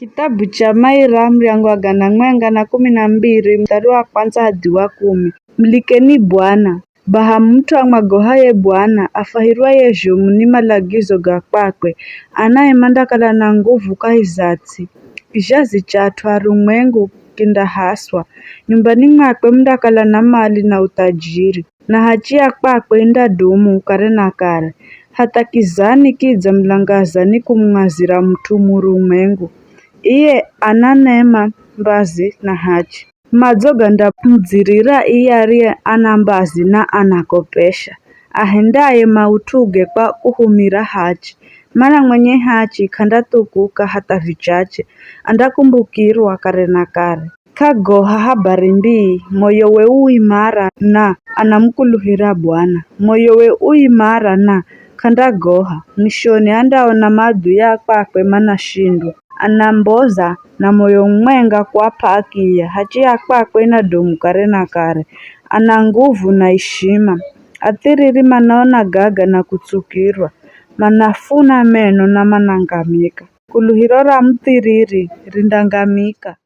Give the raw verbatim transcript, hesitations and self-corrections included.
Kitabu cha Maira, muryango wa gana mwenga na kumi na mbiri, mstari wa kwanza hadi wa kumi. Mulikeni Bwana. Baha mut'u amwagohaye Bwana, afwahirwa ye zhomu ni malagizo ga kwakwe, anaye mandakala na nguvu kahi za ts'i. Kizhazi cha at'u arumwengu kindahaswa. Nyumbani mwakwe mundakala na mali na uthajiri, na hachi ya kwakwe indadumu kare na kare. Hatha kizani kidza mulangaza ni kumung'azira mut'u murumwengu. Iye ana nema, mbazi na hachi. Madzo gandamudzirira iye ariye ana mbazi na anakopesha. Ahendaye maut'uge kwa kuhumira hachi, mana mwenye hachi k'andathukuka hatha vichache, andakumbukirwa kare na kare. K'agoha habari mbii, moyowe u imara na anamukuluhira Bwana. Moyowe u imara na k'andagoha, mwishoni andaona maadui a kwakwe manashindwa. Anamboza na moyo mumwenga kuap'a akiya, hachi ya kwakwe inadumu kare na kare. Ana nguvu na ishima. Athiriri manaona gaga na kutsukirwa, manafuna meno na manangamika. Kuluhiro ra muthiriri rindangamika,